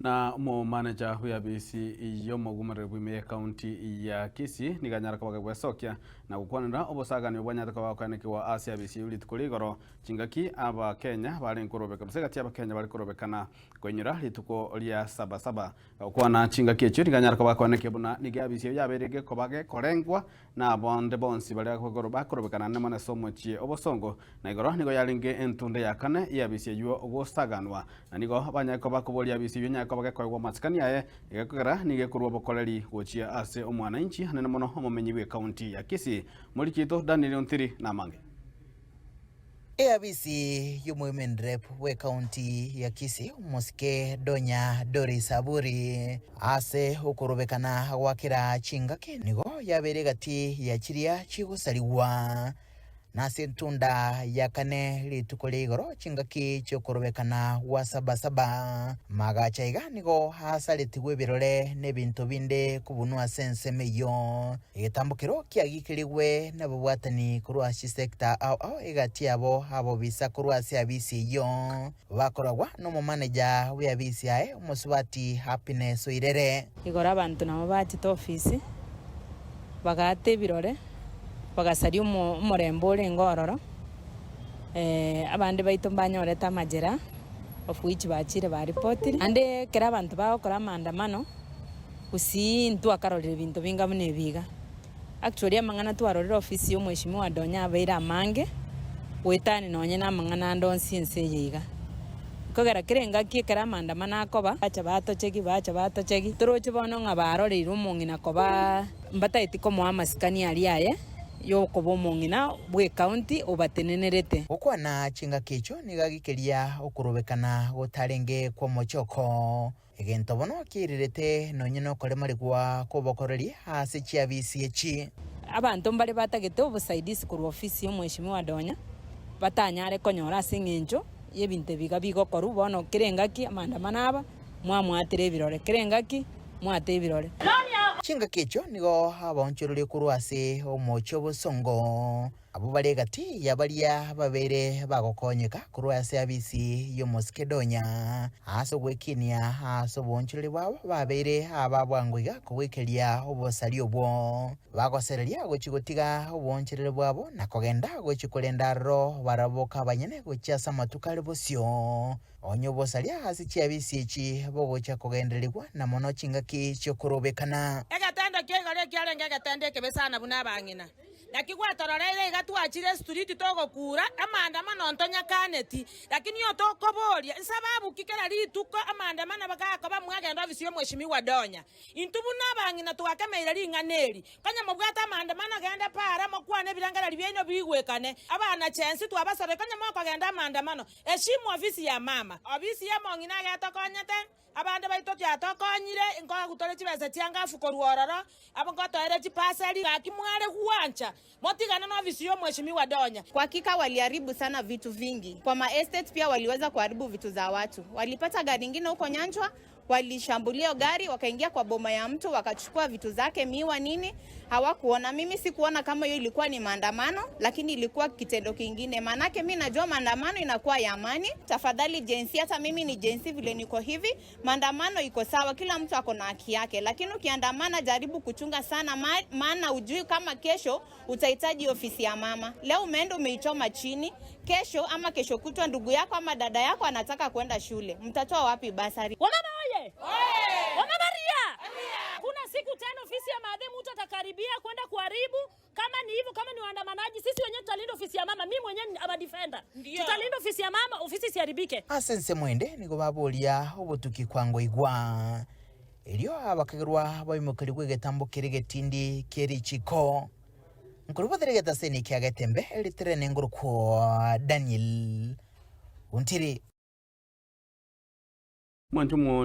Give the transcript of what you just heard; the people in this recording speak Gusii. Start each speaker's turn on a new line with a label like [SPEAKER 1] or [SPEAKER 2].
[SPEAKER 1] Na omomaneja bw'eabisi y'omogumereri bw'ime y'ekaunti ya Kisii nigo anyare koba gagwesokia na gokwanera obosagani obwo anyarete koba gokoenekigwa ase eabisi eyio rituko ria igoro chingaki Abakenya barenge korobeka gose egati y'Abakenya bare korobekana koinyora rituko ria Saba Saba. Gokwana chingaki echio nigo anyare koba gakoenekia buna nigo eabisi eyio yabeire gekoba gekorengwa na abande bonsi baria bakorobekana nemo nase omochie obosongo, na igoro nigo yarenge entunda ya kane y'eabisi eyio gosaganwa. Na nigo banyare koba koboria abisi eyio enyare koba gekoegwa amasikani aye, egekogera nigo ekorua obokoreri gochia ase omwananchi anene mono omomenyi bw'ecounty ya Kisii. Moriki oito Daniel Ontiri namange.
[SPEAKER 2] Eabisi y'Omowomen Rep bw'Ecounty ya Kisii, Omosike Donya Doris Aburi, ase okorobekana gwa kera chingaki nigo yabeire egati ya chiria chigosarigwa. Na ase entunda ya kane rituko ria igoro chingaki chi'okorobekana gwa Saba-saba, magacho aiga nigo asaretigwe ebirore na ebinto binde kobunwa ase ensemo eyio. Egetambokero kiagikerigwe nababwatani korwa ase chisecta ao ao egati yabo abobisa korwa ase abisi eyio bakoragwa nomomaneja bweabisi aye omosubati Happiness Oirere.
[SPEAKER 3] Igoro abanto nabo bachete ofisi, bagaata ebirore, bagasaria omorembe orenge ororo, abande baito mbanyorete amajeraha, of which bachire baripotire. Naende ekero abanto bagokora amaandamano, Gusii ntwakarorire ebinto binga buna ebi iga. Actually amang'ana twarorire ofisi ya omweshimiwa Donya abeire amange goetania nonye na amang'ana ande onsi ense eye iga. Ekogera kera engaki ekero amaandamano akoba, bacha batochegi, bacha batochegi, toroche bono ng'a baroreire omong'ina koba mbataeti komoa amasikani aria aye yokoba omong'ina bw'ecounty obatenenerete.
[SPEAKER 2] Gokwana chingaki echio nigo agikeria okorobekana gotarenge kw'omochoko. Egento bono kiairerete nonya nokoremarigwa kw'obokoreri ase chiabisi echi.
[SPEAKER 3] Abanto mbare batagete obosaidisi korwa ofisi y'omweshimiwa Donya batanyare konyora ase eng'encho y'ebinto ebi iga bigokorwa bono kera engaki amaandamano aba mwamwatera ebirore kera engaki mwata ebirore.
[SPEAKER 2] Chingaki echio nigo abaonchoreria korwa ase omochie obosongo. Abwo bare egati ya baria babeire bagokonyeka korwa ase abisi y'Omosikedonya, ase ogwekinia ase oboonchoreria bwabo babeire aba bwango iga kogwikeria obosaria obwo, bagosereria gochia gotiga oboonchoreria bwabo na kogenda gochia korenda aroro barabwo abanyene gochia ase amatuko are bosio. Onye obosaria ase chiabisi echi bogochia kogendererigwa na mono chingaki chi'okorobekana.
[SPEAKER 4] Egetendo kia igoro ekiarenge egetendo ekebe sana buna abang'ina. Naki gwatororeire iga twachire estriti togokuura amaandamano ntonyakaneti, lakini otokoboria nsababu ki kera rituko amaandamano bagakoba mwagenda ofisi y'omweshimiwa Donya. Intwe buna abang'ina twakemeire ring'ana eri. Konya mobwate amaandamano genda para mokwane ebirengererio biaino biigwekane. Abana chensi twabasorire konya mokogenda amaandamano. Heshimu ofisi ya mama. Ofisi ya mong'ina agetokonyete. Abande baito tiatokonyire, nkoagutore chibesa chiangafu korwa ororo, abwo nkotoere chipaseri, gaki mware gwancha motigane nofisi y'omweshimiwa Donya.
[SPEAKER 5] Kwa hakika waliharibu sana vitu vingi. Kwa ma estate pia waliweza kuharibu vitu za watu. Walipata gari ingine huko Nyanchwa, walishambulia hiyo gari, wakaingia kwa boma ya mtu, wakachukua vitu zake, miwa nini, hawakuona. Mimi sikuona kama hiyo ilikuwa ni maandamano, lakini ilikuwa kitendo kingine. Maanake mi najua maandamano inakuwa ya amani. Tafadhali Gen Z, hata mimi ni Gen Z vile niko hivi, maandamano iko sawa, kila mtu ako na haki yake, lakini ukiandamana jaribu kuchunga sana, maana ujui kama kesho utahitaji ofisi ya mama. Leo umeenda umeichoma chini, kesho ama kesho kutwa ndugu yako ama dada yako anataka kwenda shule, mtatoa wapi basari?
[SPEAKER 6] Wamama oye! Wamama ria! Kuna siku tena ofisi ya madhe mtu atakaribia kwenda kuharibu. Kama ni hivyo, kama ni waandamanaji, sisi wenyewe tutalinda ofisi ya mama. Mimi mwenyewe ni our defender. Tutalinda ofisi ya mama, ofisi isiharibike.
[SPEAKER 2] Ase ensemo ende nigo baboria obotuki kwangoigwa. Erio abakagerwa baimokerigwe egetambo keria egetindi kie richiko. Nkorwa egetaseni kia Getembe ritere nengorokwo Daniel Ontiri.
[SPEAKER 1] Mwanche.